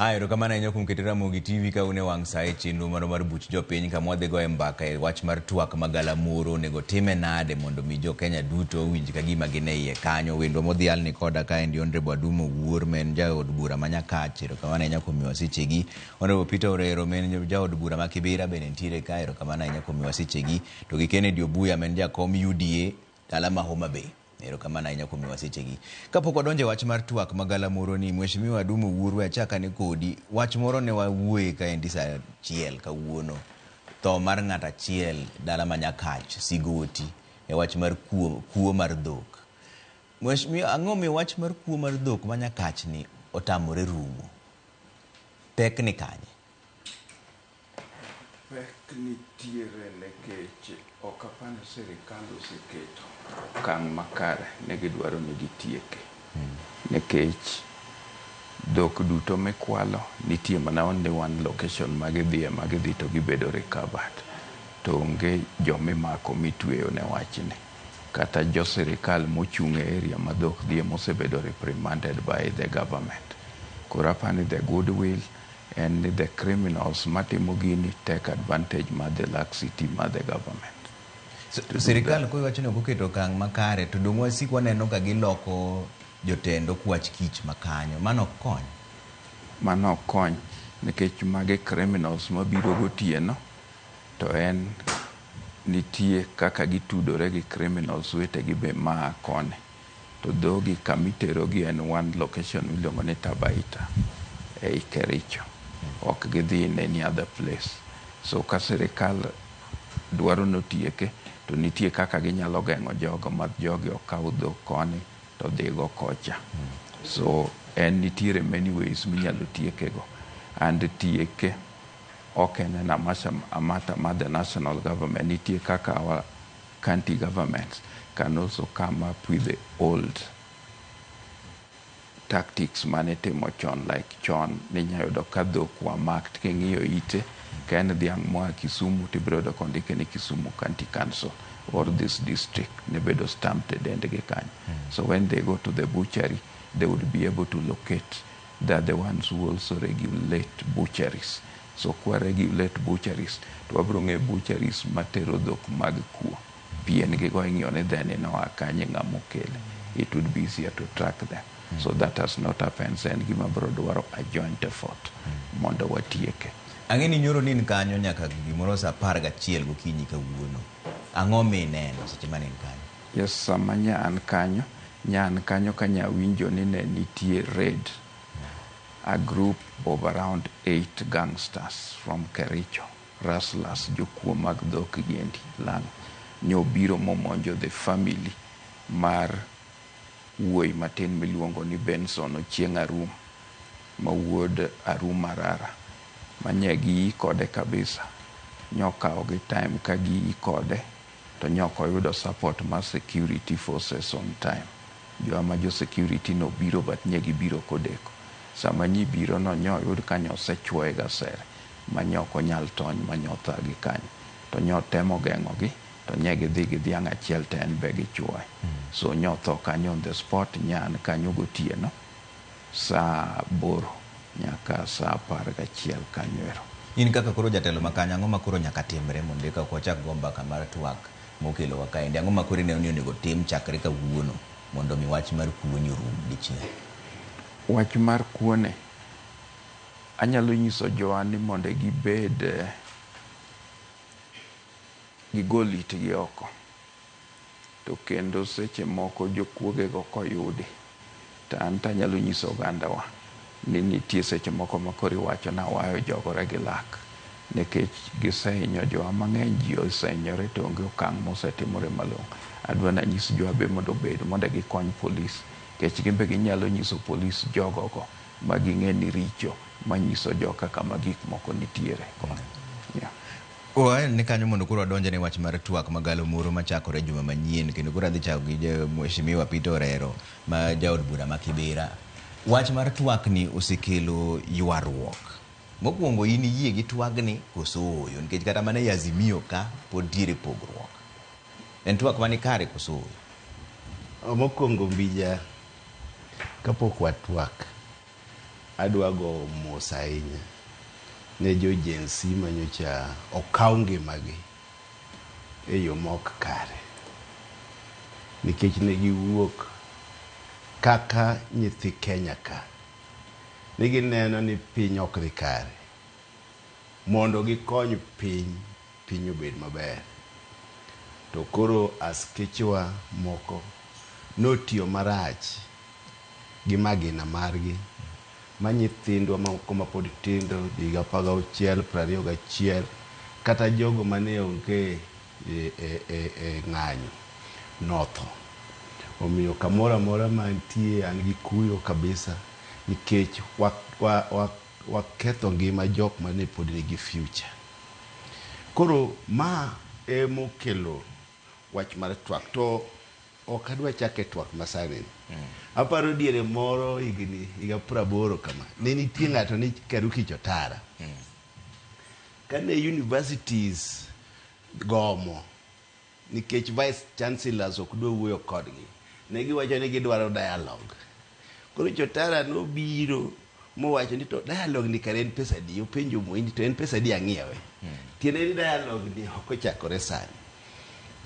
Aya, erokamano ahinya kuom keto Ramogi TV ka un e wang' sa e chenro marwa mar buch jopiny kama wadhi goye mbaka e wach mar twak ma galamoro onego time nade mondo mi jo Kenya duto owinj ka gima gin e iye kanyo. Wendwa modhial ni koda kaendi Honorable Adumo Owuor ma en jaod bura ma Nyakach. Erokamano ahinya kuom miyowa sechegi. Honorable Peter Orero ma en jaod bura ma Kibera bende nitiere ka. Erokamano ahinya kuom miyowa sechegi. To gi Kennedy Obuya ma en jakom UDA dala ma Homa Bay. Erokamano ahinya kuom miyowa sechegi. Kapok wadonjo e wach mar twak ma galamoro ni, Mheshimiwa Adumo Owuor, we achak ane kodi. Wach moro ne wawuoye kaendi sa achiel kawuono. Tho mar ng'ato achiel dala ma Nyakach, Sigoti, e wach mar kuo, kuo mar dhok. Mheshimiwa, ang'o omiyo wach mar kuo mar dhok ma Nyakach ni otamore rumo? Pek ni kanye? Pek nitiere nikech ok apar ni sirikal oseketo okang' makare ne gidwaro ni gitieke. Nikech dhok duto mikwalo nitie mana only one location ma gidhiye ma gidhi to gibedo recovered. To onge jomimako mitweyo ne wachni. Kata jo sirikal mochung' e area ma dhok dhiye mosebedo reprimanded by the government. Koro aparo ni the goodwill en ni the criminals matimo gini take advantage mar the laxity mar the government. Sirikal kowacho ni ok oketo okang' makare to dong' wasik waneno ka giloko jotend okwach kich makanyo. Mano ok kony. Mano ok kony nikech magi criminals mabiro gotieno to en nitie kaka gitudore gi criminals wetegi be maa koni. To dhogi kamiterogi en one location miluongo ni Tabaita ei Kericho. Ok gidhi in any other place. So ka sirikal dwaro notieke to nitie kaka ginyalo geng'o jogo ma jogi ok kaw dhok koni to dhigo kocha. So en nitiere many ways minyalo tiekego. And tieke ok en en a matter mar the national government. Nitie kaka our county governments can also come up with the old tactics mane itimo chon like chon ninya yudo ka dhok were marked king'iyo ite ka en dhiang' moa Kisumu tibiro yudo kondike ni Kisumu County Council or this district ne bedo stamped e dendgi kanyo. So when they go to the butchery they would be able to locate. They are the ones who also regulate butcheries. So kwa regulate butcheries to wabiro ng'eyo butcheries matero dhok mag kuo. Pien gigo ing'iyo ni dheni noa kanye ng'ama okele. It would be easier to track them. So that has not happened. So en gima biro dwaro a joint effort mondo watieke. Ang'e ni nyoro ni in kanyo nyaka gimoro sa 11 gokinyi kawuono. Ang'o mineno seche mane in kanyo? Yes, sama nya an kanyo, nya an kanyo ka nya winjo ni ne nitie raid a group of around 8 gangsters from Kericho, rustlers, jokuo mag dhok giendi lang' nyobiro momonjo the family mar wuoyi matin miluongo ni Benson Ochieng' Arum ma wuod Arum Arara manye gi kode kabisa. Nyokawo gi time ka gi kode to nyok oyudo support mar security forces on time. Jowa ma jo security nobiro but nye gibiro kodeko. Sama nyi biro no nyoyud ka nyosechuoye gasere ma nyok onyal tony ma nyothagi kanyo. To nyotemo geng'ogi to nye gidhi gi dhiang' achiel to en be gichuoye. So nyotho kanyo on the spot nya an kanyo gotieno saa 8 nyaka saa 11 kanyo ero. In kaka koro jatelo ma kanyo, ang'o ma koro nyaka timre mondo eka ok wachak go mbaka mar twak mokelowa kaendi? Ang'o ma koro ineno ni onego tim chakre kawuono mondo mi wach mar kuo ni orum dichiel? Wach mar kuo ni, anyalo nyiso jowa ni mondo gibed gigol itgi oko. To kendo seche moko jokuoge go koyudi, to an tanyalo nyiso ogandawa ni nitie seche moko ma koro iwacho ni awayo jogore gi lak. Nikech gisehinyo jowa mang'eny, ji osehinyore to onge okang' mosetimore malong'o. Adwa nanyis jowa be mondo obed mondo gikony polis. Nikech gin be ginyalo nyiso polis jogo go ma ging'e ni richo manyiso joka kama gik moko nitiere. Yeah. Oa ni kanyo mondo koro wadonje ne wach mar twak magalomoro machakore juma manyien kendo koro adhi chako gi Mheshimiwa Peter Orero ma jaod bura ma Kibera. Wach mar twak ni osekelo ywaruok. Mokwongo in iyie gi twagni koso ooyo? Nikech kata mana e Azimio ka pod nitiere pogruok. En twak mani kare koso ooyo? Mokwongo Mbija, kapok watwak, Adwa go mos ahinya ne jo Gen Z manyocha okaw ngimagi e yo mok kare. Nikech ne giwuok kaka nyithi Kenya ka. Ne gineno ni piny ok dhi kare. Mondo gikony piny, piny obed maber. To koro askechewa moko notiyo marach gi magina margi ma nyithindwa moko mapod tindo higa 16, 21 kata jogo mane onge e ng'anyo notho. Omiyo kamoro amora mantie an gi kuyo kabisa nikech waketho ngima jok mane pod nigi future. Koro ma emokelo wach mar twak to ok adwa chake twak masani ni. Aparo diere moro higni higa 80 kama ne nitie ng'ato ni Karuki Chotara. Kane universities gomo nikech vice chancellors ok dwa wuoyo kodgi ne giwacho ni gidwaro dialogue. Koro Chotara nobiro mowacho ni to dialogue ni kare en pesa adi openjo Moi ni to en pesa adi ang'iewe. Tiende ni dialogue ni ok ochakore sani.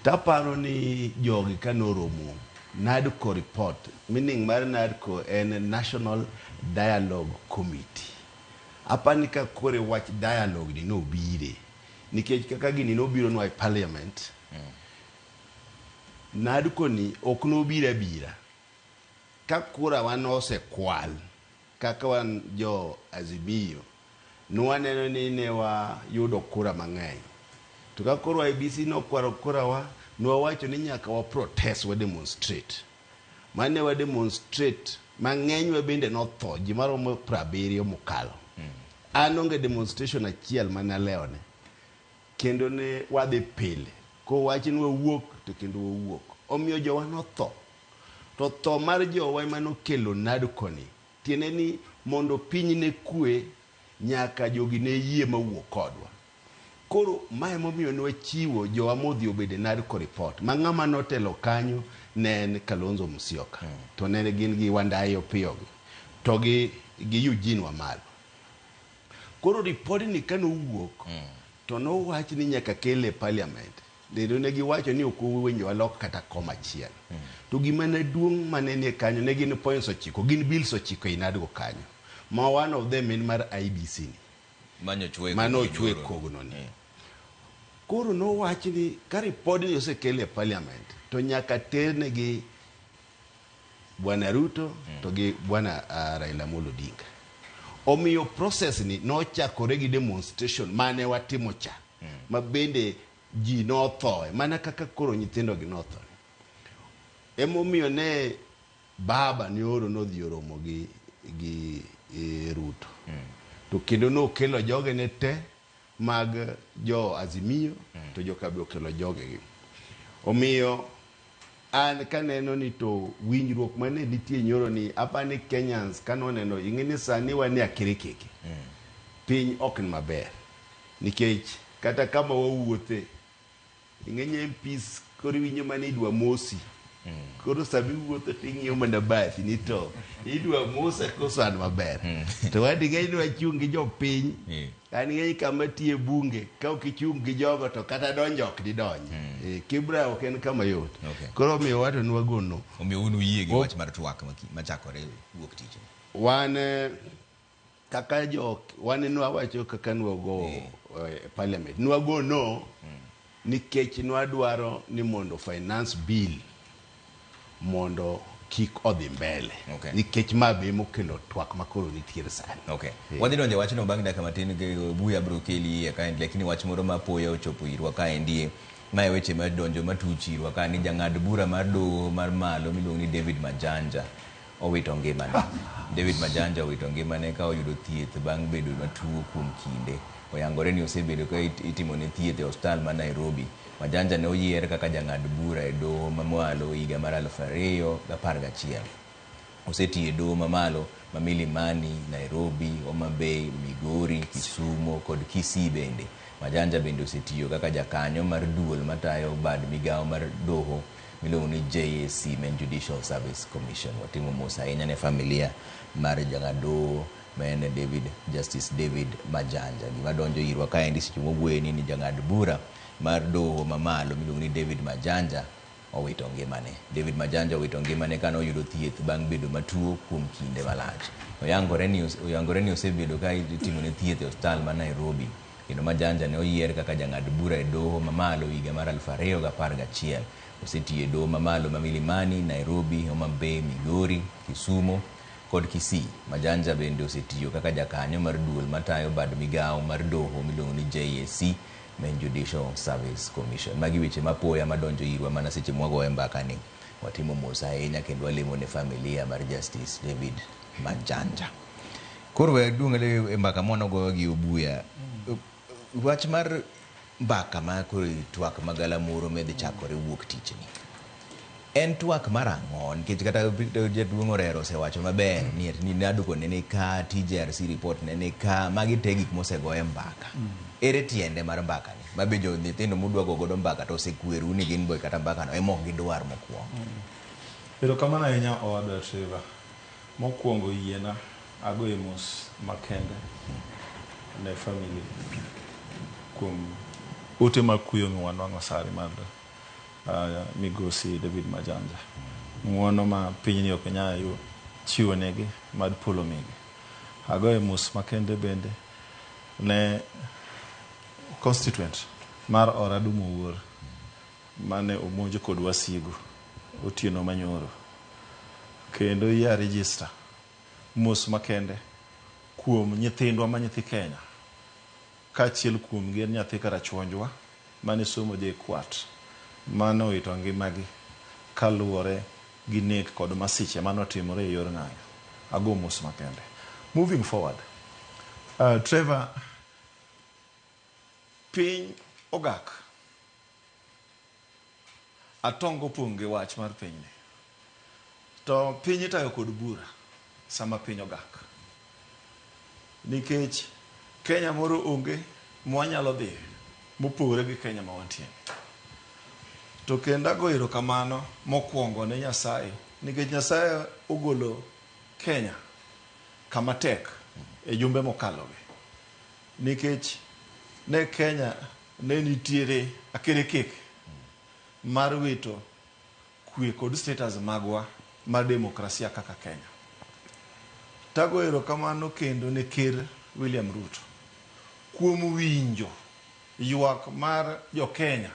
Taparo ni jogi kanoromo NADCO report, meaning mar NADCO en National Dialogue Committee. Apani ka kore wach dialogue ni nobire nikech kaka gini nobironwa e parliament NADCO ni ok nobiro abira ka kura wa nosekwal kaka wan jo Azimio nwaneno ni ne wayudo kura mang'eny to ka koro IEBC nokwaro kura wa nwawacho ni nyaka wa protest wa demonstrate mane wa demonstrate mang'enywa bende notho ji maromo 70 mokalo an onge demonstration achiel mane alewone kendo ne wadhi pile kowach ni wawuok to kendo wawuok omiyo jowa notho to tho mar jowa ema nokelo NADCO ni tiende ni mondo piny ne kwe nyaka jogi ne yie mawuok kodwa koro mae momiyo ne wachiwo jowa modhi obedo e NADCO report ma ng'ama notelo kanyo ne en Kalonzo Musyoka to ne gin gi Wandayi Opiyo gi to gi Eugene Wamalwa koro ripodni kanowuok to nowach ni nyaka kele e parliament kendo ne giwacho ni ok owinjo walok kata koma achiel to gima ne duong' mane nie kanyo ne gin points 9 gin bills 9 ei NADCO kanyo ma one of them en mar IEBC ni Mano ochwe kogno ni koro nowach ni ka ripodni osekel e parliament to nyaka ternegi Bwana Ruto to gi Bwana Raila Amolo Odinga. Omiyo process ni nochakore gi demonstration mane watimo cha ma bende ji nothoe mana kaka koro nyithindo gi notho. Emomiyo ne baba ne oro nodhi oromo gi Ruto. To kendo nokelo jogene te mag jo Azimio to joka be okelo jogegi. Omiyo an kaneno ni to winjruok mane nitie nyoro ni apani Kenyans kanoneno ing'e ni sani wan e akirikiki. Piny ok ni maber. Nikech kata kama wawuothe ing'e MPs koro iwinjo mana idwa mosi. Koro sama iwuotho to ing'iyo mana bathi ni to idwa mosa koso an maber. To wan ing'e ni wachung' gi jopiny. An ing'e kama tiye bunge ka ok ichung' gi jogo to kata donjo ok didonji. Kibra ok en kama yot. Koro omiyo wato ni wagono. Omiyo un uyie gi wach mar twak machakore wuok tich. Wan kaka jo wan nwawacho kaka nwago parliament. Nwago no nikech nwadwaro ni mondo finance bill mondo kik odhi mbele. Nikech ma be emokelo twak makoro nitiere sani. Wadhi donjo e wachno bang' dakika matin Buya biro keli iye kaendi lakini wach moro ma apoya ochopo irwa kaendi mae weche madonjo matuch irwa ka ni jang'ad bura mar doho mar malo miluongo ni David Majanja owito ngimane. David Majanja owito ngimane ka oyudo thieth bang' bedo matuo kuom kinde. Oyangore ni osebedo ka itimone thieth e osiptal ma Nairobi. Majanja ne oyier kaka jang'ad bura e doho mamalo higa mar 2011. Osetiyo e doho mamalo ma Milimani, Nairobi, Homa Bay, Migori, Kisumu kod Kisii bende. Majanja bende osetiyo kaka jakanyo mar duol matayo bad migawo mar doho miluongo ni JSC, men Judicial Service Commission. Watimo mos ahinya ne familia mar jang'ad doho Ma en David Justice David Majanja. Gima donjo irwa kaendi seche mwawuoyeni ni jang'ad bura mar doho mamalo miluongo ni David Majanja owito ngimane. David Majanja owito ngimane kane oyudo thieth bang' bedo matuo kuom kinde malach. Oyangore ni osebedo ka itimone thieth e osiptal ma Nairobi. Kendo Majanja ne oyier kaka jang'ad bura e doho mamalo higa mar 2011. Osetiyo e doho mamalo ma Milimani, Nairobi, Homa Bay, Migori, Kisumu kod Kisii. Majanja bende osetiyo kaka jakanyo mar duol matayo bad migawo mar doho miluongo ni JSC, ma en Judicial Service Commission. Magi weche mapoya madonjo irwa mana seche mwagoye mbaka ni. Watimo mos ahinya kendo walemo ne familia mar Justice David Majanja. Koro we aduong' e mbaka mwanogoyo gi Obuya. Wach mar mbaka ma koro twak magalamoro medhi chakore wuok tich ni. En twak mar ang'o? Nikech kata jaduong' Orero osewacho maber ni NADCO ne ni ka, TJRC report ne ni ka, magi te gik mosegoye mbaka. Ere tiende mar mbaka ni? Mabe jo nyithindo mudwa go godo mbaka to osekweru ni gin bo kata mbaka no ema ok gidwar mokwongo. Erokamano ahinya, owadwa Trevor. Mokwongo yiena agoye mos makende ne family kuom ote mag kuyo miwanwang'o sani mar migosi David Majanja. Ng'uono ma pinyni ok nyal chiwo negi mad polo migi. Agoye mos makende bende ne constituent mar Oradum Owuor mane omonj kod wasigu otieno manyoro. Kendo ya register mos makende kuom nyithindwa ma nyithi Kenya, kaachiel kuomgi en nyathi Karachuonjwa mane somo JKUAT mane owito ngimagi kaluwore gi nek kod masiche manotimore e yor ng'anyo. Ago mos makende. Moving forward, Trevor, piny ogak. Atongo opong' gi wach mar pinyni. To piny itayo kod bura sama piny ogak. Nikech Kenya moro onge mwanyalo dhiye mopogore gi Kenya ma wantie. To kendo ago erokamano mokwongo ne Nyasaye nikech Nyasaye ogolo Kenya kama tek e jumbe mokalogi. Nikech ne Kenya ne nitiere akerekek mar wito kwe kod status magwa mar demokrasia kaka Kenya. Tago erokamano kendo ne Ker William Ruto kuom winjo ywak mar jo Kenya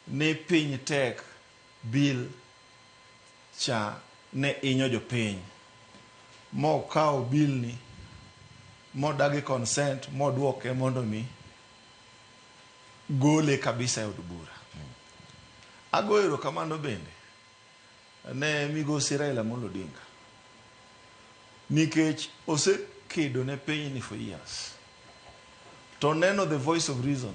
ni piny tek, bill cha ne inyo jopiny, mokawo bill ni modagi consent modwoke mondo mi gole kabisa e od bura. Ago erokamano bende ne migosi Raila Amolo Odinga nikech osekedo ne pinyni for years to neno the voice of reason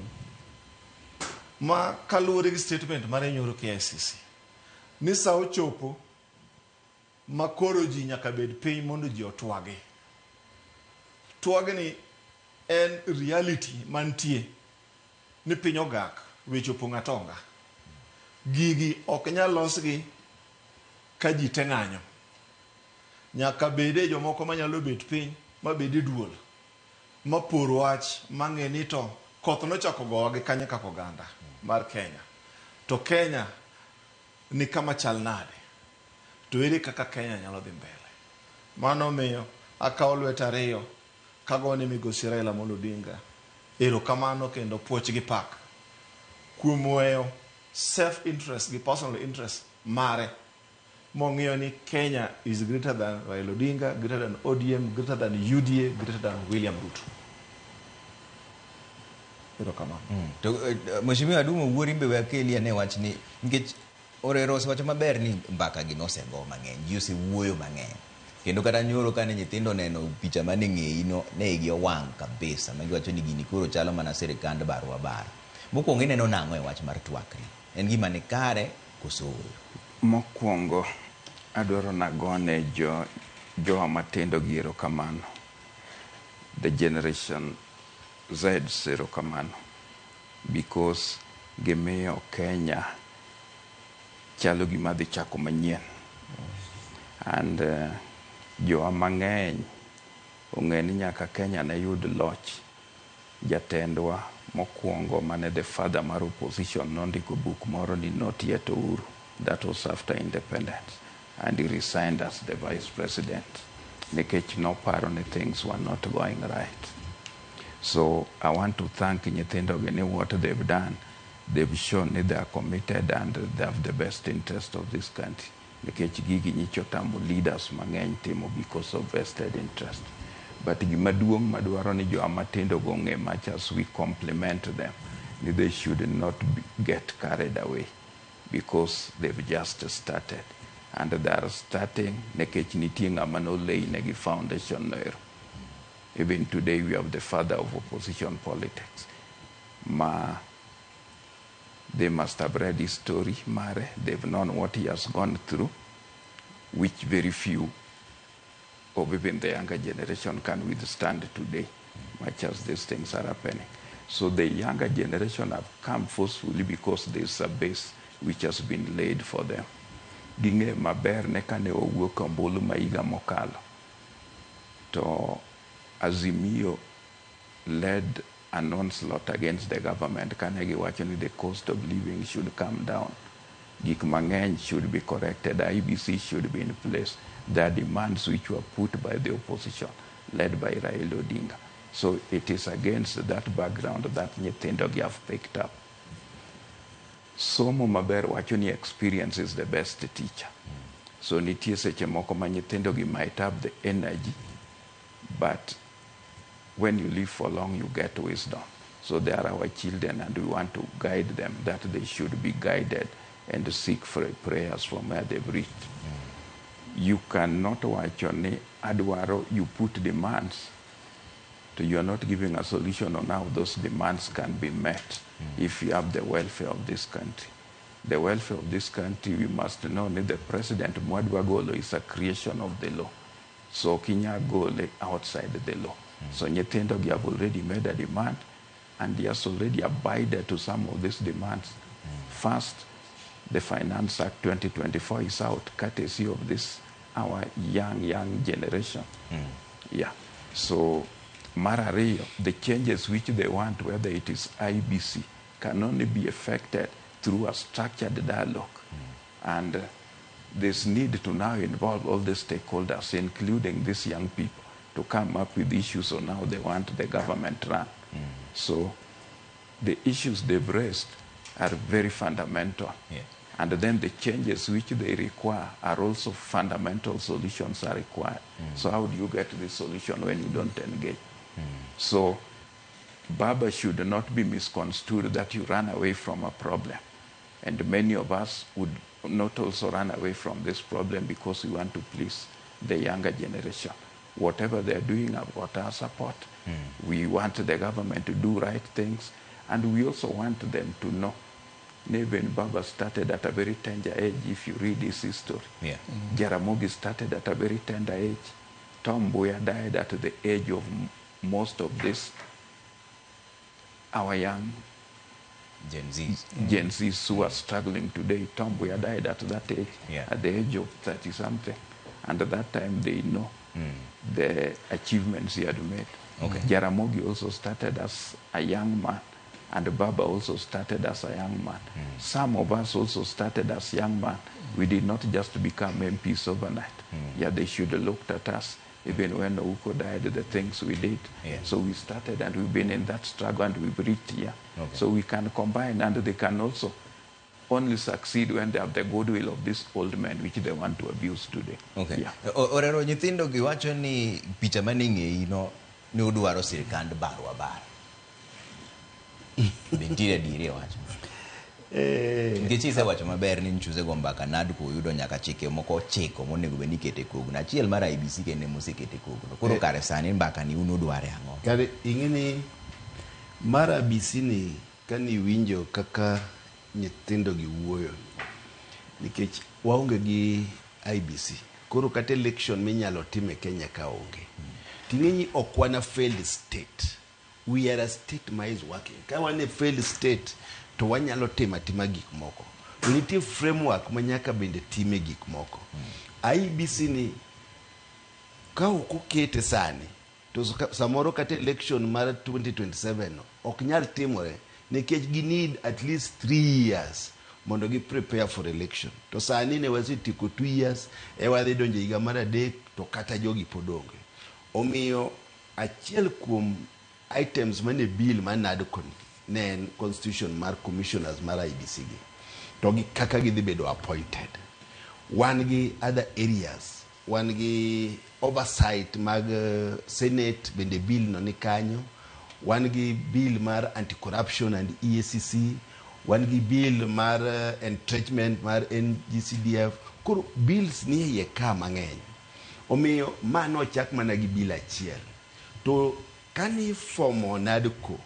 ma kaluwore gi statement mare nyoro KICC ni sa ochopo ma koro ji nyaka bed piny mondo ji otwagi. Twagni en reality mantie ni piny ogak, weche opong' atonga. Gigi ok nyal losgi ka ji te ng'anyo. Nyaka bede jomoko manyalo bet piny mabed e duol mapor wach mang'e ni to koth nochako gowa gi kanye kaka oganda mar Kenya. To Kenya ni kama chal nade? To ere kaka Kenya nyalo dhi mbele? Mano miyo akawo lweta ariyo kagone migosi Raila Amolo Odinga erokamano kendo puoch gi pak kuom weyo self interest gi personal interest mare mong'iyo ni Kenya is greater than Raila Odinga, greater than ODM, greater than UDA, greater than William Ruto. Erokamano. To Mheshimiwa Adumo Wuori be we akeli ane wach ni nikech Orero osewacho maber ni mbaka gi nosego mang'eny, ji osewuoyo mang'eny. Kendo kata nyoro kane nyithindo oneno picha mane ng'eyi no, ne igi owang' kabisa ma giwacho ni gini koro chalo mana sirikand barua bara. Mokwongo ineno nang'o e wach mar twak ni? En gima ni kare koso ooyo? Mokwongo adwaro nagone jo jowa matindo gi erokamano. The generation Z erokamano. Because gimiyo Kenya chalo gima dhi chako manyien. And Jowa mang'eny ong'e ni nyaka Kenya ne yud loch, jatendwa mokwongo mane the father mar opposition nondiko buk moro ni Not Yet Uhuru. That was after independence. And he resigned as the vice president nikech noparo ni things were not going right. So I want to thank nyithindo gi ni what they've done, they've shown ni they are committed and they have the best interest of this country. Nikech gigi nyicho tamo leaders mang'eny timo because of vested interest. But gima duong' madwaro ni jowa matindo go ong'e much as we compliment them, ni they should not get carried away because they've just started. And they are starting nikech nitie ng'ama nolay negi foundation no ero. Even today we have the father of opposition politics. Ma they must have read his story, mare. They've known what he has gone through, which very few of even the younger generation can withstand today, much as these things are happening. So the younger generation have come forcefully because there's a base which has been laid for them. Ging'e maber ne kane owuok ombulu ma higa mokalo, to Azimio led an onslaught against the government kane giwacho ni the cost of living should come down. Gik mang'eny should be corrected. IEBC should be in place. There are demands which were put by the opposition, led by Raila Odinga. So it is against that background that nyithindo gi have picked up. Somo maber wacho ni experience is the best teacher. So nitie seche moko ma nyithindo gi might have the energy, but when you live for long, you get wisdom. So they are our children, and we want to guide them that they should be guided and seek for prayers from where they've reached. You cannot wacho ni adwaro, you put demands, to you are not giving a solution on how those demands can be met if you have the welfare of this country. The welfare of this country, we must know that the president mwadwa golo is a creation of the law. So ok inyal gole outside the law. So nyithindo gi have already made a demand and he has already abided to some of these demands. First, the Finance Act 2024 is out, courtesy of this, our young, young generation. Yeah. So, mar ariyo, the changes which they want, whether it is IEBC, can only be effected through a structured dialogue. And there's need to now involve all the stakeholders, including these young people, to come up with issues on how they want the government run. So the issues they've raised are very fundamental. And then the changes which they require are also fundamental solutions are required. So how do you get this solution when you don't engage? So Baba should not be misconstrued that you run away from a problem. And many of us would not also run away from this problem because we want to please the younger generation. Whatever they're doing, I've got our support. We want the government to do right things, and we also want them to know. Even Baba started at a very tender age, if you read his history. Jaramogi started at a very tender age. Tom Mboya died at the age of most of this, our young Gen Zs. Gen Zs who are struggling today. Tom Mboya died at that age, at the age of 30-something. And at that time, they know the achievements he had made. Jaramogi also started as a young man, and Baba also started as a young man. Some of us also started as young men. We did not just become MPs overnight. Yeah, they should have looked at us. Even when Ouko died, the things we did. So we started and we've been in that struggle and we've reached here. So we can combine, and they can also only succeed when they have the goodwill of these old men, which they want to abuse today. Orero nyithindo gi wacho ni picha mane ng'eyi no ni udwaro sirikand barwa bar. Be nitiere adieri e wacho? Nikech isewacho maber ni nchuse go mbaka NADCO oyudo nyaka chike moko ochiko monego bed ni ikete kogno. Achiel mar IEBC kende mosekete kogno. Koro kare sani mbaka ni un udware ang'o? Kare ing'e ni mar IEBC ni kaniwinjo kaka nyithindo gi wuoyo nikech waonge gi IEBC. Koro kata election minyalo tim e Kenya ka onge. Ting'e ni ok wan a failed state. We are a state ma is working. Ka wan a failed state to wanyalo timo atima gik moko. To nitie framework ma nyaka bende time gik moko. IEBC ni Ka ok okete sani to samoro kata election mar 2027 no ok nyal timore nikech gi need at least 3 years mondo gi prepare for election. To sani ne wasetieko 2 years e wadhi donjo e higa mar 3 to kata jogi pod onge. Omiyo achiel kuom items mane bill mar NADCO ni ne en constitution mar commissioners mar IEBC gi to gi kaka gidhi bedo appointed. Wan gi other areas, wan gi oversight mag Senate bende bill no ni kanyo, wan gi bill mar anti-corruption and EACC, wan gi bill mar entrenchment mar NGCDF. Koro bills ni e iye ka mang'eny. Omiyo ma nochak mana gi bill achiel. To kani fomo NADCO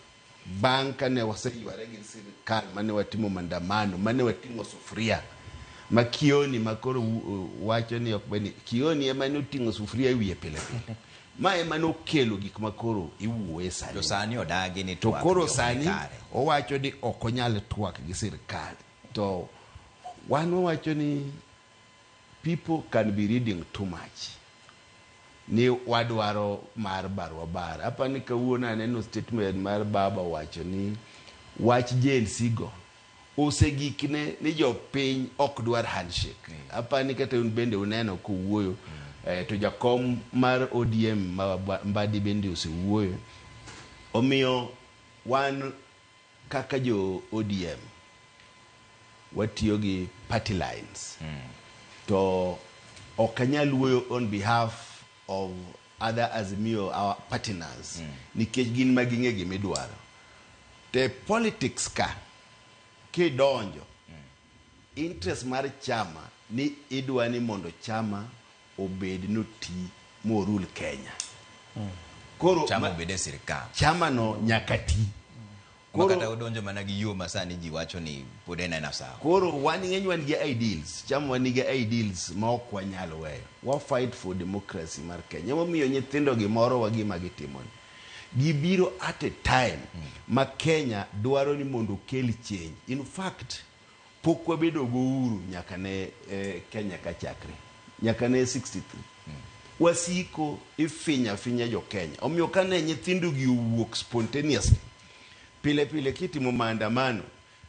bang' kane waseyware gi sirikal mane watimo maandamano mane wating'o sufuria ma Kioni ma koro wacho ni ok bani Kioni ema ne oting'o sufuria e wiye pile pile. Ma ema nokelo gik ma koro iwuoye sani. To sani odagi ni To twak koro ni ok ni sani kare. owacho ni ok onyal twak gi sirikal. To wan wawacho ni people can be reading too much. Ni wadwaro mar barwa bar. Apa ni kawuono aneno statement mar baba wacho ni wach Gen Z go osegikne ni jopiny ok dwar handshake. Apa ni kata un bende uneno kowuoyo to jakom mar ODM ma Mbadi bende osewuoyo. Omiyo wan kaka jo ODM watiyo gi party lines. To ok anyal wuoyo on behalf of other Azimio, our partners, nikech gin ma ging'e gimidwaro. Te politics ka kidonjo, interest mar chama ni idwa ni mondo chama obed noti morul Kenya. Koro Chama obed e sirikal. Chama no nyaka ti. Ma kata odonjo mana gi yo ma sani ji wacho ni pod en aena sawa. Koro wan ng'eny wan gi ideals, chama wan gi ideals ma ok wanyal weyo. Wa fight for democracy mar Kenya. Emomiyo nyithindo gimoro wa gima gitimo ni. Gibiro at a time ma Kenya dwaro ni mondo okel change. In fact, pok wabedo go uhuru nyaka ne Kenya kachakre. Nyaka ne 63. Wasiko ifinya finya jo Kenya. Omiyo kane nyithindo gi owuok spontaneously, pile pile kitimo maandamano,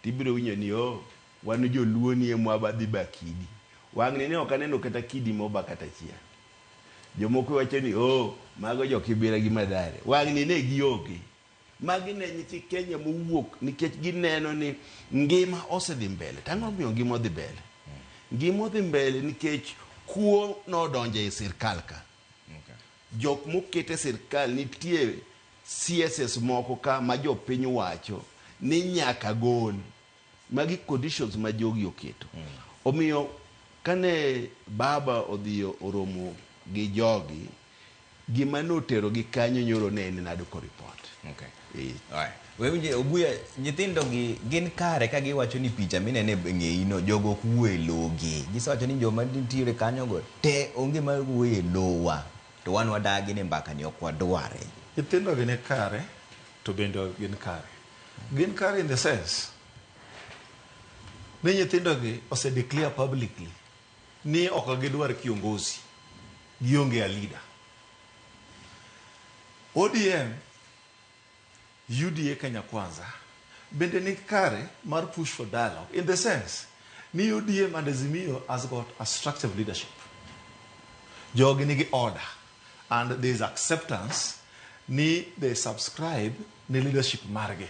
tibiro winjo ni oh, wan joluo ni ema wadhi ba kidi. Wang'ni ne ok aneno kata kidi moba kata achiel. Jomoko wacho ni oh, mago jo Kibera gi Mathare. Wang'ni ne gionge. Magi ne nyithi Kenya mowuok nikech gineno ni ngima osedhi mbele. To ang'o momiyo ngima odhi mbele? Ngima odhi mbele nikech kuo nodonjo e sirkal ka. Jok moket e sirkal nitie CSS moko ka ma jopiny wacho ni nyaka gol. Magi conditions ma jogi oketo. Omiyo kane baba odhi oromo gi jogi, gima notero gi kanyo nyoro ne en NADCO report. Alright. Wewinje Obuya, nyithindo gi gin kare ka giwacho ni picha minene e ng'eyi no jogo ok wuo e logi. Gisewacho ni joma nitiere kanyo go te onge ma wuoyo e lowa. To wan wadagi ni mbaka ni ok wadware. Nyithindo gi ni kare to bende ok gin kare. Gin kare in the sense ni nyithindo gi ose declare publicly ni ok gidwar kiongozi, gionge a leader. ODM, UDA Kenya Kwanza bende ni kare mar push for dialogue in the sense ni ODM and Azimio has got a structure of leadership. Jogi nigi order and there is acceptance ni they subscribe ni leadership margi.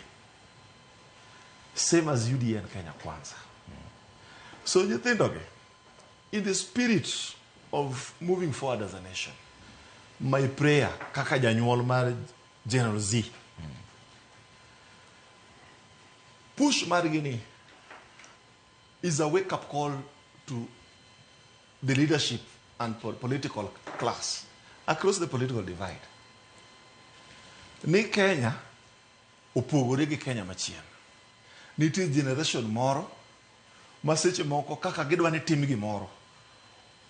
Same as UDA and Kenya Kwanza. So nyithindogi, in the spirit of moving forward as a nation, my prayer kaka janyuol mar General Z, push margi ni is a wake-up call to the leadership and political class across the political divide. Ni Kenya opogore gi Kenya machien. Nitie generation moro ma seche moko kaka gidwa ni tim gimoro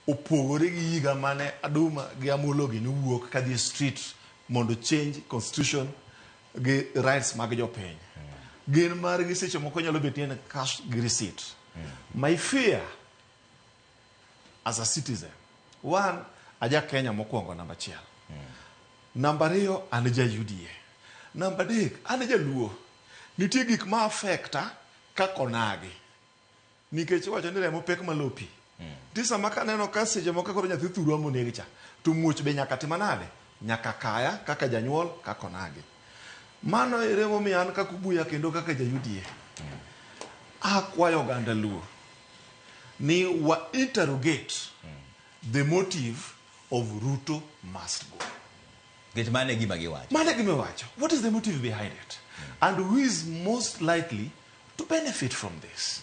opogore gi higa mane Aduma gi Amolo gi nowuok kadhi e street mondo change constitution gi rights mag jopiny. Gin margi seche moko nyalo bet ni en cash gi receipt. My fear as a citizen, one, Aja Kenya mokwongo namba achiel. Namba ariyo, an ja UDA. Namba adek, an jaluo. Nitie gik ma affecta kaka onagi. Nikech iwacho ni remo pek malo pi. Nitie sama kaneno ka seche moko koro nyathi thurwa moneg cha, to muoch be nyaka tima nade? Nyaka kaya kaka janyuol kaka onagi. Mano ere momiyo an kaka Obuya kendo kaka ja UDA. Akwayo oganda Luo ni wa interrogate the motive of Ruto must go. Nikech mano e gima giwacho. Mano e gima iwacho. What is the motive behind it? And who is most likely to benefit from this?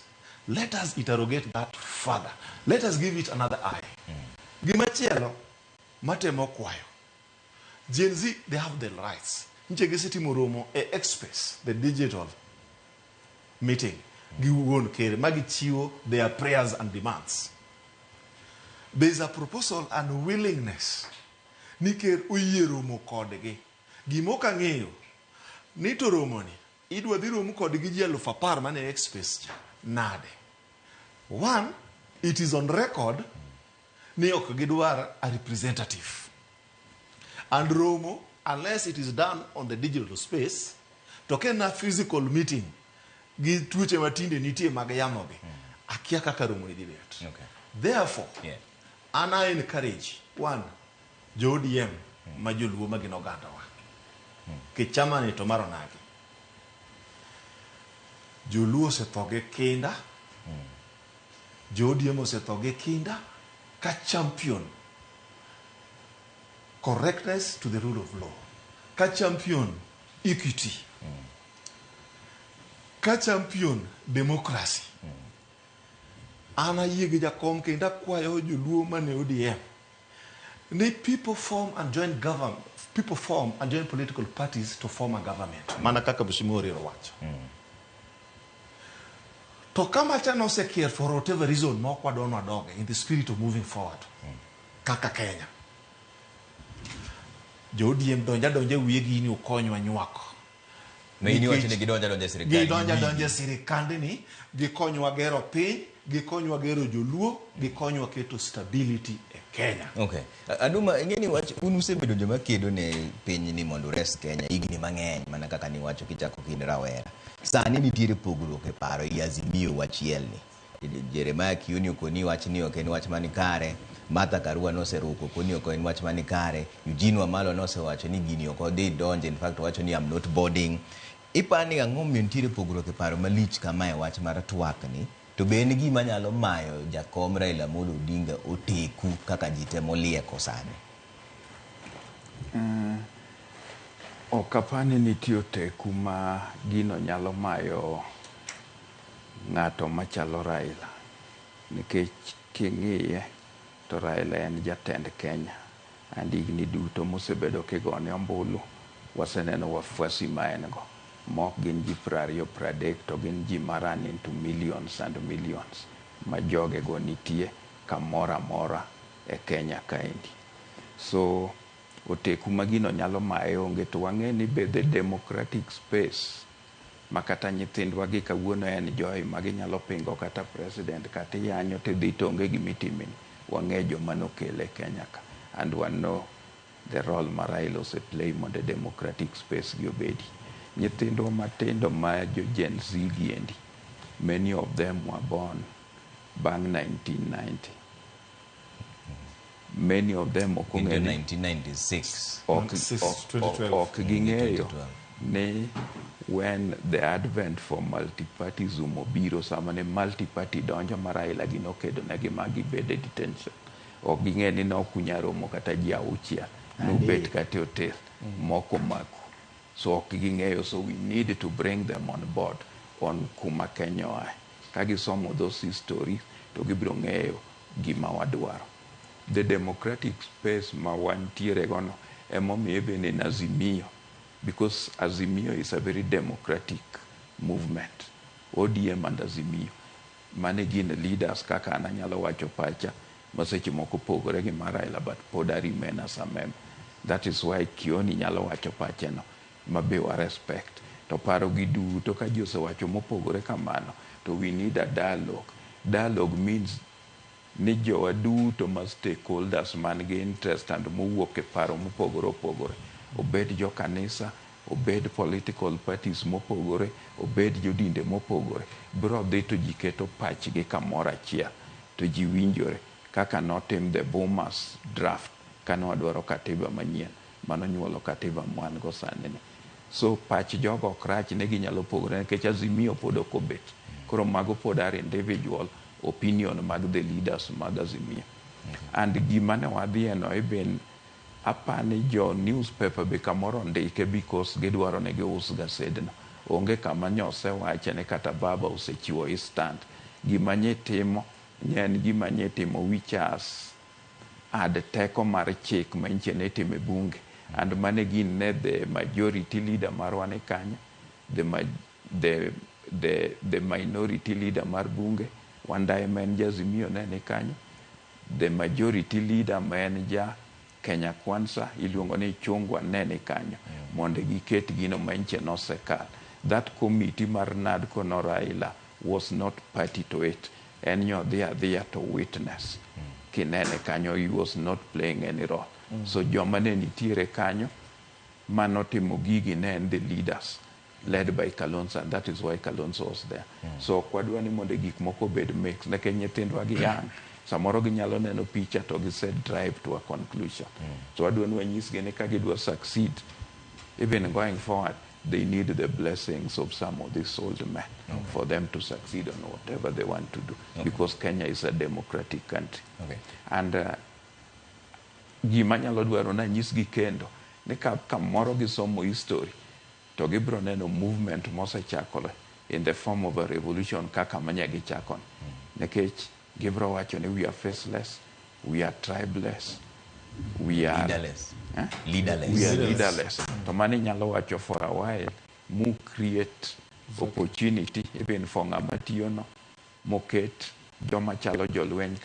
Let us interrogate that further. Let us give it another eye. Gimachielo matemo kwayo. Gen Z, they have the rights. Nche gisetimo romo e X-Space, the digital meeting, gi wuon ker ma gichiwo their prayers and demands. There is a proposal and willingness ni ker oyie romo kodgi. Gima ok ang'eyo ni to romoni idwa dhi rom kodgi ji 10,000 mane X-Space cha nade. One, it is on record ni ok gidwar a representative. And romo, unless it is done on the digital space, to ka en a physical meeting gi tuoche matinde nitie mag yamogi, akia kaka romo ni dhi bet. Therefore, an I encourage, one, jo ODM ma joluo ma gin ogandawa. Nikech chama ni to mar onagi. Joluo osetho gi kinda, jo ODM osetho gi kinda ka champion correctness to the rule of law, ka champion equity, ka champion democracy. An ayie gi jakom kendo akwayo joluo mane ODM ni people form and join government, people form and join political parties to form a government. Mana kaka Mheshimiwa Orir owacho. To kama cha nosekier for whatever reason ma ok wadwa nwadoge in the spirit of moving forward kaka Kenya. Jo ODM donja donja wiye gini okonywa nywako. Ma in iwacho ni gidonja donja e sirikal. Gidonja donja e sirikandni, gikonywa gero piny, gikonywa gero joluo, gikonywa keto stability e Kenya. Okay. Aduma, ing'e ni wach un usebedo joma kedo ne piny ni mondo ures Kenya higni mang'eny mana kaka niwacho kichako kind rawera. Sani nitiere pogruok e paro i Azimio wachielni. Jeremiah Kioni okoni wach ni ok en wach mani kare, Martha Karua noseruko okoni ok en wach mani kare, Eugene Wamalwa nosewacho ni gini ok odhi donje, in fact owacho ni I'm not boarding. Ipani ang'o momiyo nitiere pogruok e paro malich kama e wach mar twak ni? To be en gima nyalo mayo jakom Raila Amolo Odinga oteku kaka ji temo lieko sani? Ok apar ni nitie oteku ma gino nyalo mayo ng'ato machalo Raila. Nikech king'iye to Raila en jatend Kenya. And higni duto mosebedo kigone ombulu, waseneno wafuasi ma en go. Mok gin ji 20 30 to gin ji ma run into millions and millions ma jogego nitie kamoro amora e Kenya kaendi. So oteku ma gino nyalo maye onge to wang'e ni be the democratic space ma kata nyithindwa gi kawuono en joy ma ginyalo pingo kata president kata iyanyo tidhi to onge gimitimini. Wang'e joma nokele Kenya ka and we know the role ma Raila ose play mondo democratic space gi obedi. Nyithindwa matindo ma jo Gen Z giendi, many of them were born bang' 1990. Many of them ok ong'e ni 1996. ok, 96, ok, 2012. ok ging'eyo 2012. ni when the advent for multipartyism obiro sama ne multiparty donjo ma Raila gi nokedo negi ma gibedo e detention ok ging'e ni nokunya romo kata ji auchiel nobet kata e hotel moko maku so ok ging'eyo so we need to bring them on board on kuma Kenya oae ka gisomo those stories to gibiro ng'eyo gima wadwaro the democratic space ma wantiere gono emomiyo even in Azimio because Azimio is a very democratic movement ODM and Azimio mane gin leaders kaka an anyalo wacho pacha ma seche moko pogore gi mar Raila but pod I remain as a member that is why Kioni nyalo wacho pache no ma be wa respect to paro gi duto ka ji osewacho mopogore kamano to we need a dialogue dialogue means Ni jowa duto ma stakeholders man gi interest and mowuok e paro mopogore opogore, obed jo kanisa, obed political parties mopogore, obed jodinde mopogore, biro dhi to ji keto pachgi kamoro achiel to ji winjore kaka notim the Bomas draft kane wadwaro katiba manyien manonyuolo katiba mwan go sani ni. So pach jogo ok rach ne ginyalo pogore nikech Azimio pod ok obet. Koro mago pod are individual opinion mag the leaders mag Azimio. And gima ne wadhiye no even apani jo newspaper be kamoro ndike because gidwaro ni gius gasedno. Onge kama nyosewache ni kata baba osechiwo his stand. Gima nyitimo nye en gima nyitimo which has add teko mar chik ma nyiche ne itimo e bunge. And mane gin ne the majority leader marwa ni kanyo, the minority leader mar bunge, Wandayi ma en ja Azimio ne ni kanyo, the majority leader ma en ja Kenya Kwanza iluongo ni Chungwa ne ni kanyo mondo giket gino ma nyiche nosekal. That committee mar NADCO no Raila was not party to it. En nyodhi adhiya to witness. Kinene kanyo he was not playing any role. So joma ne nitiere kanyo manotimo gigi ne en the leaders led by Kalonzo, and that is why Kalonzo was there. So ok wadwa ni mondo gik moko obed mix nikech nyithindwa gi young samoro ginyalo neno picha to gise drive to a conclusion. So wadwa ni wanyisgi ni ka gidwa succeed even going forward they need the blessings of some of these old men for them to succeed on whatever they want to do because Kenya is a democratic country. And gima nyalo dwaro nanyisgi kendo ni ka kamoro gisomo history to gibiro neno movement mosechakore in the form of a revolution kaka manya gichakoni. Nikech gibiro wacho ni we are faceless, we are tribeless, we are Leaderless. Eh? Leaderless. We are leaderless. To mano inyalo wacho for a while mu create opportunity even for ng'ama tiyono moket joma chalo jolweny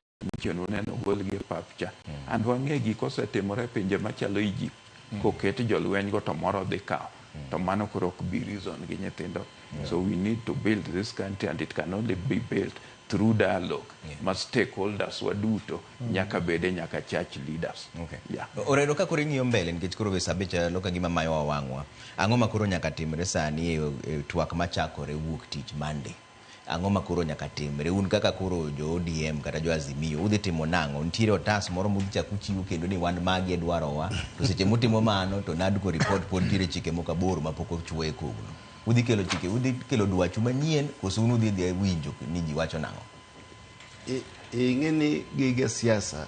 chien uneno golgi e pap cha. And wang'e gik osetimore e pinje machalo Egypt. Koket jolweny go to moro dhi kawo. To mano koro ok bi reason gi nyithindo. So we need to build this country and it can only be built through dialogue. Ma stakeholders waduto nyaka bede nyaka church leaders. Yeah. Oredo ka koro ing'iyo mbele nikech koro be sabe chalo ka gima mayowa wang'wa. Ang'o ma koro nyaka timre sani e twak machakore wuok tich Monday? Ang'o ma koro nyaka timre? Un kaka koro jo ODM kata jo Azimio udhi timo nang'o? Nitiere otas moro mudhi chako uchiwo kendo ni wan magi e dwarowa. To seche mutimo mano to NADCO report pod nitiere chike moko aboro mapok ochuo e kogno. Udhi kelo chike, udhi kelo dwachu manyien koso un udhi dhi winjo ni ji wacho nang'o? Ing'e ni gige siasa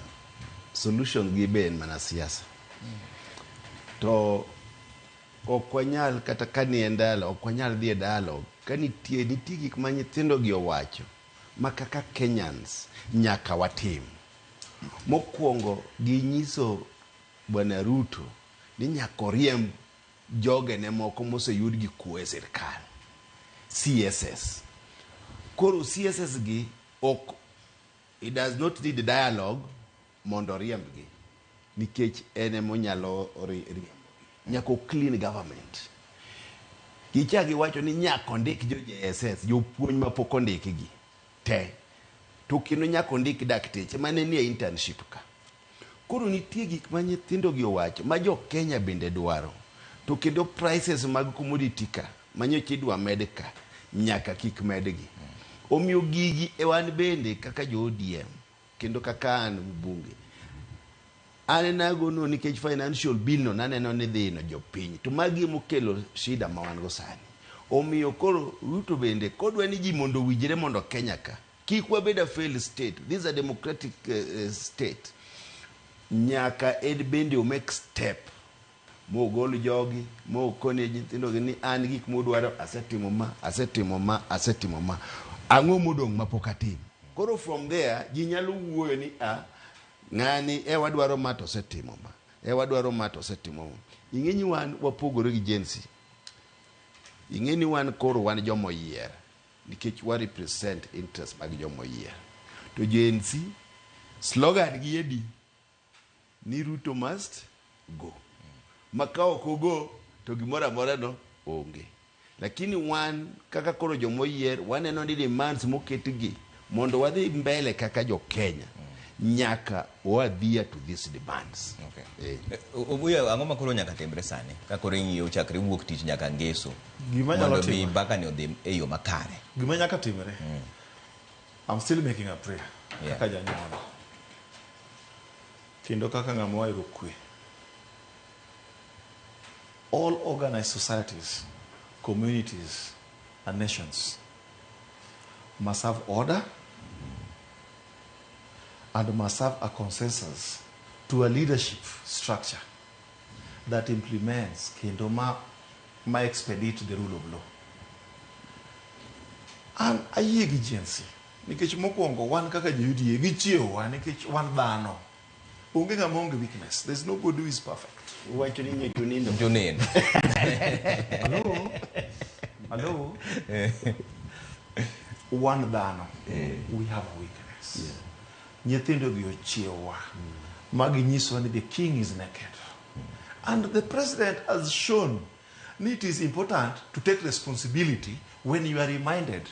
solution gi be en mana siasa. To ok wanyal kata ka ni en dialogue, ok wanyal dhi e dialogue ka nitie gik ma nyithindo gi owacho ma kaka Kenyans nyaka watim. Mokwongo ginyiso Bwana Ruto ni nyaka oriemb jogene moko moseyud gi kuo e sirkal, CSS. Koro CSS gi ok, it does not need dialogue mondo oriembgi nikech en emonyalo riembogi. Nyaka o clean government. Gichak giwacho ni nyaka ondik jo JSS, jopuonj mapok ondikgi te. To kendo nyaka ondik dakteche mane nie internship ka. Koro nitie gik ma nyithindo gi owacho ma jo Kenya bende dwaro. To kendo prices mag commodity ka manyocha idwa med ka nyaka kik medgi. Omiyo gigi e wan bende kaka jo ODM kendo kaka an mbunge an nagono nikech financial bill no naneno ni dhi no jopiny to magi emokelo shida ma wan go sani. Omiyo koro Ruto bende kodwa ni ji mondo owinjre mondo Kenya ka kik wabed a failed state. This is a democratic state. Nyaka en bende o make step mogol jogi mokone nyithindo gi ni an gik modwaro asetimo ma, asetimo ma, asetimo ma, ang'o modong' mapok atimo. Koro from there ji nyalo wuoyo ni a ng'ani e wadwaro ma to osetimo ma, e wadwaro ma to osetimo ma. Ing'e ni wan wapogore gi Gen Z. Ing'e ni wan koro wan jomoyier nikech wa represent interest mag jomoyier. To Gen Z slogan gi edi ni Ruto must go. Ma ka ok ogo to gimoro amora no onge. Lakini wan kaka koro jomoyier waneno ni demands moketgi mondo wadhi mbele kaka jo Kenya. Nyaka o adhere to these demands. Okay. Obuya, ang'o ma koro nyaka timre sani? Ka koro ing'iyo chakre wuok tich nyaka ngeso. Gima nyalo Mondo mi timore. mbaka ni odhi e yo makare. Gima nyaka timre. I'm still making a prayer. Kaka janyuol. Kendo kaka ng'ama ohero kwe. All organized societies, communities, and nations must have order and must have a consensus to a leadership structure that implements kendo ma expedite the rule of law. An ayie gi Gen Z nikech mokwongo wan kaka jo UDA gichiewowa nikech wan dhano. Onge ng'ama onge weakness. There's nobody who is perfect. Wacho ni nyecho nindo. Jonindo. Hello? Hello? Wan dhano. We have a weakness. Nyithindo gi ochiewowa ma ginyisowa ni the king is naked. And the president has shown ni it is important to take responsibility when you are reminded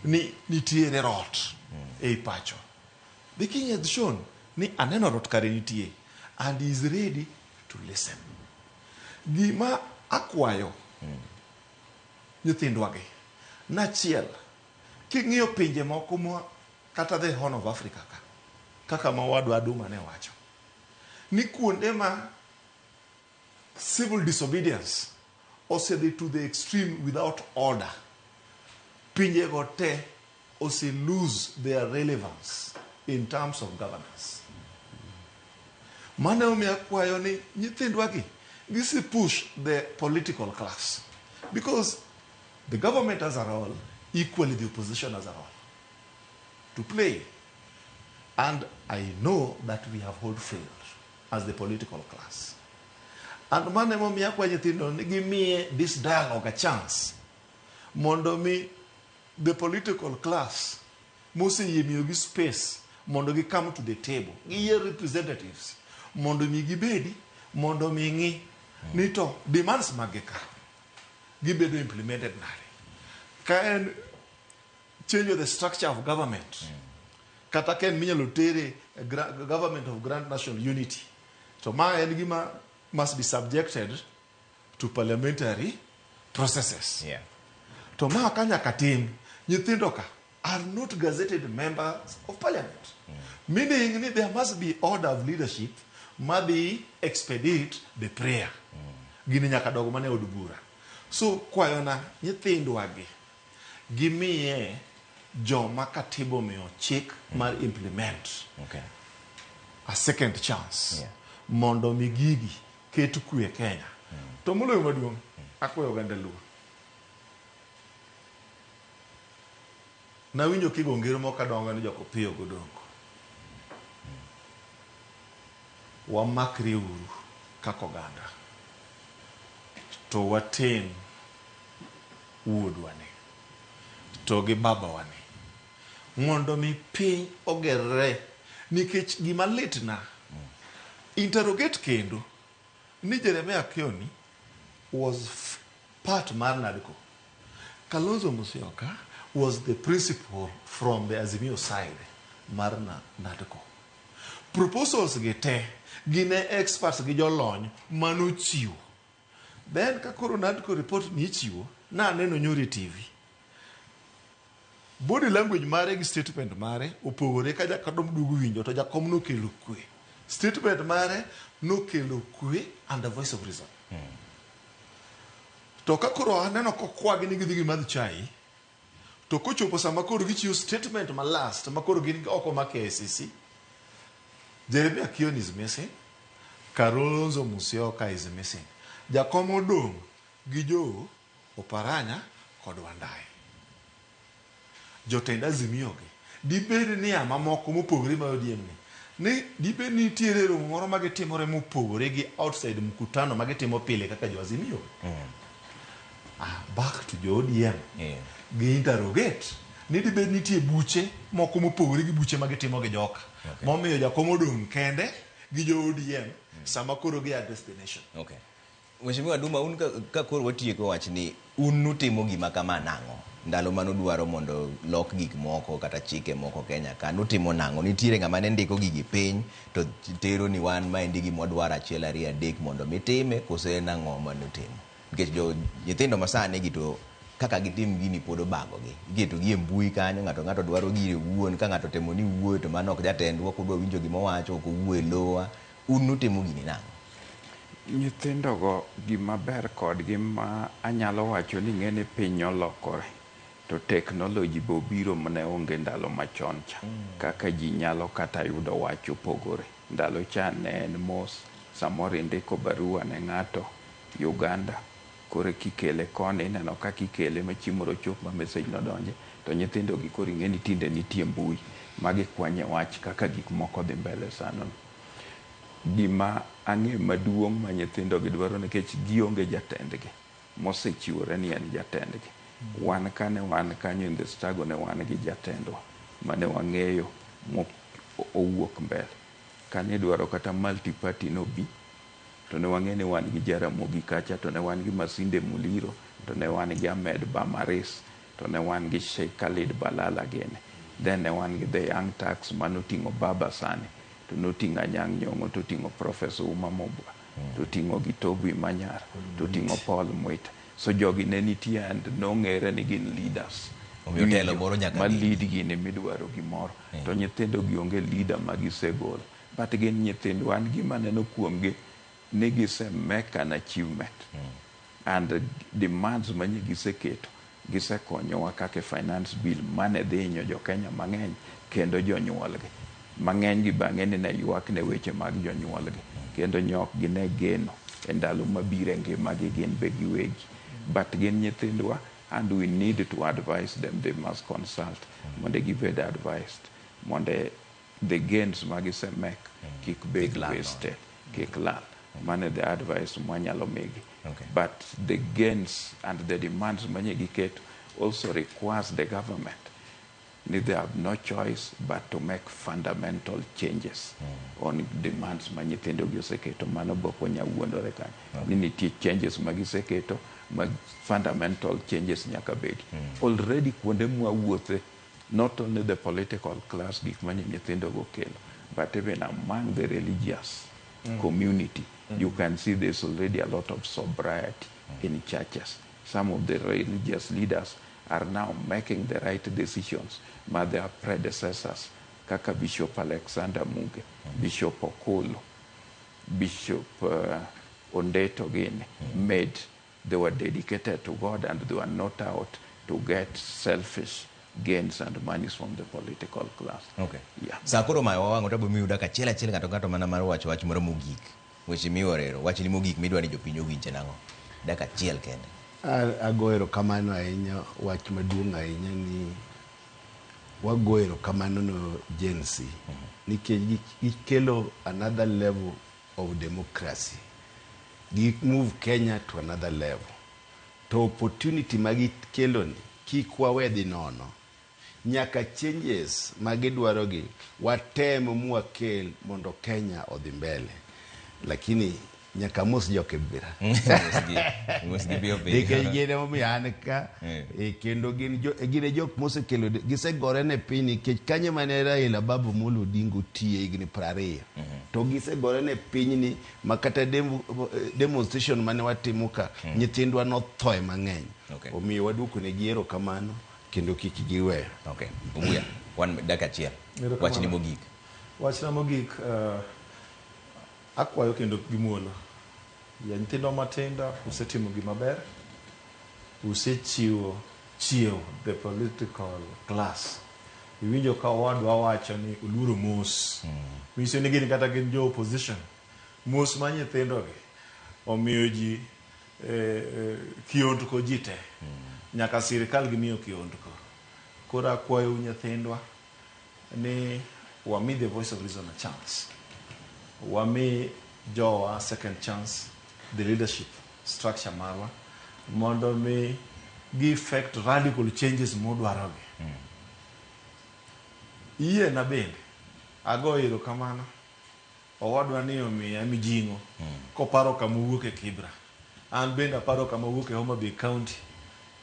ni nitiere rot ei pacho. The king has shown ni aneno rot kare nitie and he is ready to listen. Gima akwayo nyithindwagi nachiel king'iyo pinje moko ma kata the Horn of Africa ka kaka ma wadwa Duma ne wacho ni kuonde ma civil disobedience osedhi to the extreme without order pinjego te ose lose their relevance in terms of governance. Mano emomiyo akwayo ni nyithindwagi gisi push the political class because the government has a role, equally the opposition has a role to play. And I know that we have all failed as the political class. And mano emomiyo akwayo nyithindo ni gimiye this dialogue a chance mondo mi the political class moseyie miyogi space mondo gi come to the table giyier representatives mondo mi gibedi mondo mi ng'i ni to demands mag gi ka gibedo implemented nade ka en change of the structure of government kata ka en minyalo tere e government of grand national unity to ma en gima must be subjected to parliamentary processes. To ma ka nyaka tim, nyithindo ka are not gazetted members of parliament. Meaning ni there must be order of leadership madhi expedite the prayer. Gini nyaka dog mana e od bura. So kwayona nyithindwagi gimiye joma katiba omiyo chik mar implement a second chance mondo mi gigi ket kwe Kenya. To moloyo maduong', akwayo oganda Luo. Nawinjo kigo ngero moko kadongo ni jokopiyo godongo. Wamakre uru kaka oganda. To waten wuodwa ni to gi babawa ni mondo mi piny ogerre nikech gima litna interrogate kendo ni Jeremiah Kioni was part mar NADCO. Kalonzo Musyoka was the principal from the Azimio side mar NADCO. Proposals gi te gin e experts gi jolony manochiwo. Then ka koro NADCO report ni ichiwo, naneno nyoro e TV. Body language mare gi statement mare opogore ka jakom duogo winjo to jakom nokelo kwe. Statement mare nokelo kwe and the voice of reason. To ka koro aneno kokwagi ni gidhi gimadh chai, to kochopo sama koro gichiwo statement ma last ma koro gin oko ma KICC, Jeremiah Kioni is missing, Kalonzo Musyoka is missing. Jakom odong' gi Joe Oparanya kod Wandayi. Jotend Azimio gi dibed ni ya mamoko mopogore ma ODM ni dibed ni nitiere romo moro ma gitimore mopogore gi outside mkutano ma gitimo pile kaka jo Azimio. Back to jo ODM. Gi interrogate ni dibed nitie buche moko mopogore gi buche ma gitimo gi joka. Momiyo jakom odong' kende gi jo ODM sama koro gi address the nation. Mheshimiwa Duma, un ka koro watieko wachni, un nutimo gima kama nang'o? Ndalo manudwaro mondo lok gik moko kata chike moko Kenya ka, nutimo nang'o? Nitiere ng'ama ne ndiko gigi piny to tero ni wan maendi gima wadwaro 1, 2, 3 mondo mitime, kose en ang'o manutimo? Nikech jo nyithindo masani gi to kaka gitim gini pod obagogi. Iketogi e mbui kanyo, ng'ato ng'ato dwaro gire owuon, ka ng'ato temo ni wuoyo to mano ok jatendwa, ok odwa winjo gima owacho, ok owuo e lowa. Un nutimo gini nang'o? Nyithindogo gima ber kodgi ma anyalo wacho ni ng'e ni piny olokore to technology be obiro mane onge ndalo machon cha. Kaka ji nyalo kata yudo wach opogore. Ndalo cha ne en mos, samoro indiko barua ne ng'ato Uganda, koro kikele koni ineno kaka ikele ma chieng' moro chop ma message nodonje, to nyithindo gi koro ing'e ni tinde nitie mbui ma gikwanye wach kaka gik moko dhi mbele sano. Gima ang'e maduong' ma nyithindo gi dwaro nikech gionge jatendgi mosechiwore ni en jatendgi. Wan kane wan kanyo in the struggle ne wan gi jatendwa mane wang'eyo mo owuok mbele. Kane idwaro kata multi party nobi, to ne wang'e ni wan gi Jaramogi kacha, to ne wan gi Masinde Muliro, to ne wan gi Ahmed Bamaris, to ne wan gi Sheikh Khalid Balala gini. Then ne wan gi the Young Turks manoting'o Baba Sani, to noting'o Anyang' Nyong'o, to oting'o Professor Uma Mobwa, to oting'o Gitobu Imanyara, to oting'o Paul Mwita. So jogi ne nitie and nong'ere ni gin leaders. Omiyo telo moro nyaka ma bedi. lead gini midwaro gimoro. To nyithindo gi onge leader ma gisegolo. But gin nyithindwa, an gima aneno kuomgi ni gise make an achievement. And demands manye giseketo gisekonyowa kaka e finance bill mane dhi hinyo jo Kenya mang'eny kendo jonyuolgi. Mang'eny gi bang'e ni ne ywak ne weche mag jonyuolgi kendo nyok gine geno e ndalo mabiro e ngimagi gin be giwegi. But gin nyithindwa and we need to advise them, they must consult mondo gibed advised mondo the gains ma gise make kik bed Kik lal wasted, kik lal. Mano e the advice mwanyalo migi. Okay. But the gains and the demands manye giketo also requires the government ni they have no choice but to make fundamental changes on demands ma nyithindo gi oseketo. Mano be ok wanyal wuondore kanyo. Ni nitie changes ma giseketo ma fundamental changes nyaka bedi. Already kuonde mwawuothe, not only the political class gik manye nyithindo go kelo, but even among the religious community, you can see there's already a lot of sobriety in churches. Some of the religious leaders are now making the right decisions ma their predecessors, kaka Bishop Alexander Muge, Bishop Okolo, Bishop Ondeto gini, made. They were dedicated to God and they were not out to get selfish gains and monies from the political class. Okay. Yeah. Sa koro mayo wawang'o to abiro miyo dakika achiel achiel ng'ato ng'ato mana mar wacho wach moro mogik. Weche miorero, wachni mogik midwa ni jopiny owinj en ang'o? Dakika achiel kende. Ago erokamano ahinya, wach maduong' ahinya ni wago erokamano no Gen Z nikech gikelo another level of democracy. Gi move Kenya to another level. To opportunity ma gikelo ni kik wawe dhi nono. Nyaka changes ma gidwaro gi watem mwakel mondo Kenya odhi mbele. Lakini nyaka mos jo Kibra. Mos gi piyo piyo. Nikech gin emomiyo an ka kendo gin jo, gin e jok mosekelo gisegore ne piny nikech kanyo mane Raila Babu Amolo Odinga otiye higni 20 to gisegore ne pinyni ma kata demonstration mane watimo ka nyithindwa nothoe mang'eny. Omiyo waduoko negi erokamano kendo kik giweyo. Okay. Obuya, wan dakika achiel. Erokamano. Wachni mogik. Wachna mogik, akwayo kendo gi muolo. Ya nyithindwa matindo usetimo gima ber. Usechiwo chiewo the political class. Iwinjo ka owadwa wacho ni oluoro mos. Nyiso ni gin kata gin jo opposition. Mos ma nyithindo gi omiyo ji kiondko ji te. Nyaka sirikal gimiyo kiondko. Koro akwayo nyithindwa ni wami the voice of reason a chance. Wami jowa second chance, the leadership structure marwa, mondo mi gi effect radical changes modwarogi. Yiena bende ago erokamano owadwa ni omiya mijing'o koparo kama owuok e Kibra. An bende aparo kama wuok e Homa Bay County,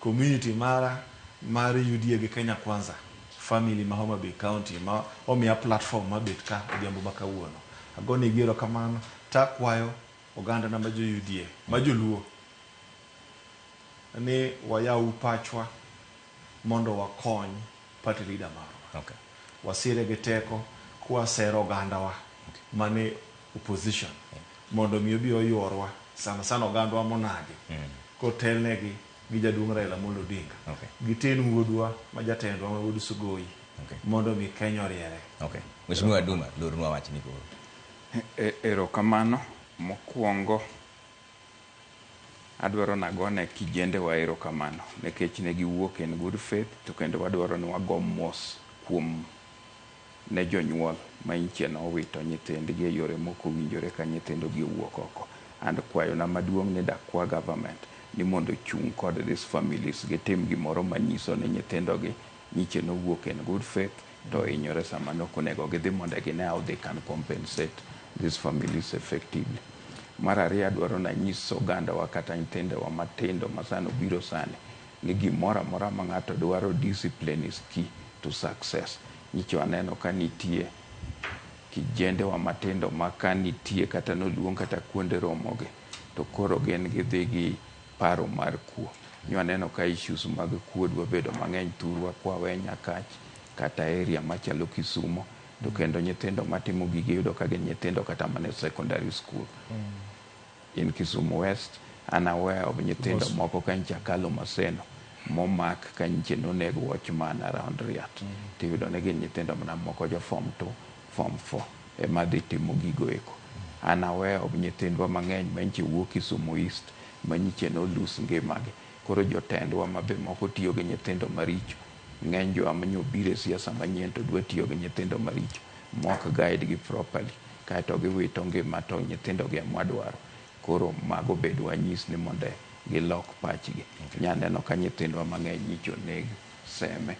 community mara mar UDA gi Kenya Kwanza, family ma Homa Bay County ma omiya platform mabet ka odhiambo ma kawuono. Agonegi erokamano takwayo oganda na ma jo UDA, ma joluo ni wayaw pachwa mondo wakony party leader marwa. Wasire gi teko kwasero ogandawa mane opposition mondo mi obi oyuorwa sana sana ogandwa monagi kotelnegi gi jaduong' Raila Amolo Odinga. Giten wuodwa ma jatendwa ma wuod Sugoi mondo mi Kenya oriere. Mheshimiwa Duma, lornwa wachni koro. Erokamano. Mokwongo adwaro nagone kijendewa erokamano nikech ne giwuok in good faith, to kendo wadwaro ni wago mos kuom ne jonyuol ma nyiche nowito nyithindgi e yore mok owinjore ka nyithindogi owuok oko. And kwayona maduong' ni dakwa government ni mondo ochung' kod these families gitim gimoro manyiso ni nyithindogi nyiche nowuok in good faith to hinyore sama nok onego gidhi mondo gine how they can compensate these families effectively. Mar ariyo adwaro nanyis ogandawa kata nyithindowa matindo ma sani obiro sani ni gimoro amora ma ng'ato dwaro, discipline is key to success. Nyicha waneno ka nitie kijendewa matindo ma ka nitie kata noluong kata kuonde romogi to koro gin gidhi gi paro mar kuo. Nwaneno ka issues mag kuo dwa bedo mang'eny thurwa kwawe Nyakach kata area machalo Kisumo, to kendo nyithindo matimo gigi iyudo ka gin nyithindo kata mana e secondary school. In Kisumu West, an aware of nyithindo moko ka nyicha kalo Maseno momak ka nyiche noneg watchman around Riat. Tiyudo ni gin nyithindo mana moko jo form 2, form 4 ema dhi timo gigo eko. An aware of nyithindwa mang'eny ma nyiche wuok Kisumu East ma nyiche no lose ngimagi. Koro jotendwa ma be moko tiyo gi nyithindo maricho. Ng'eny jowa manyobiro e siasa manyien to dwa tiyo gi nyithindo maricho mok guide gi properly kaeto giwito ngima to nyithindo gi ema wadwaro. Koro mago bed wanyis ni mondo gilok pachgi. Nyaneno ka nyithindwa mang'eny nyicha oneg Seme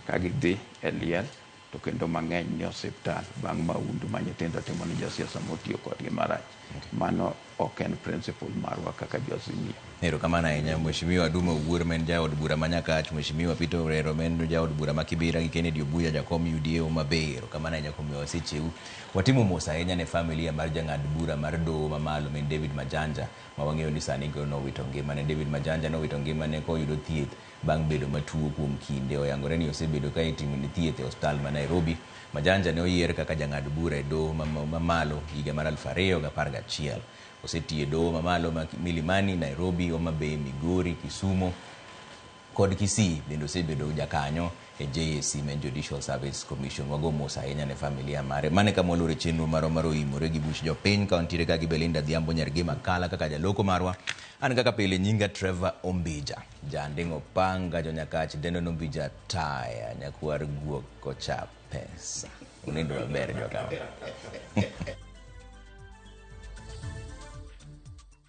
ka gidhi e liel to kendo mang'eny ni osiptal bang' maundu ma nyithindo timo ni josiasa motiyo kodgi marach. Mano ok en principle marwa kaka jo Azimio. Erokamano ahinya Mheshimiwa Duma Owuor ma en jaod bura ma Nyakach, Mheshimiwa Peter Orero ma en jaod bura ma Kibera gi Kennedy Obuya jakom UDA Homa Bay. Erokamano ahinya kuom miyowa secheu. Watimo mos ahinya ne familia mar jang'ad bura mar doho mamalo ma en David Majanja ma wang'eyo ni sani nowito ngimane. David Majanja nowito ngimane koyudo thieth bang' bedo matuo kuom kinde. Oyangore ni osebedo ka itimone thieth e osiptal ma Nairobi. Majanja ne oyier kaka jang'ad bura e doho mamalo higa mar 2011. Osetiyo e doho mamalo ma Milimani, Nairobi, Homa Bay, Migori, Kisumo kod Kisii. Bende osebedo jakanyo e JSC ma en Judicial Service Commission. Wago mos ahinya ne familia mare. Mane kama waloro chenro marwa mar oimore gi buch jopiny ka wantiere ka gi Belinda Adhiambo Nyargima Kala kaka jaloko marwa. An kaka pile nyinga Trevor Ombija. Janding'o panga jonyakach dendo nombija taya nyakwar guok kocha pesa. Unindo maber jokama.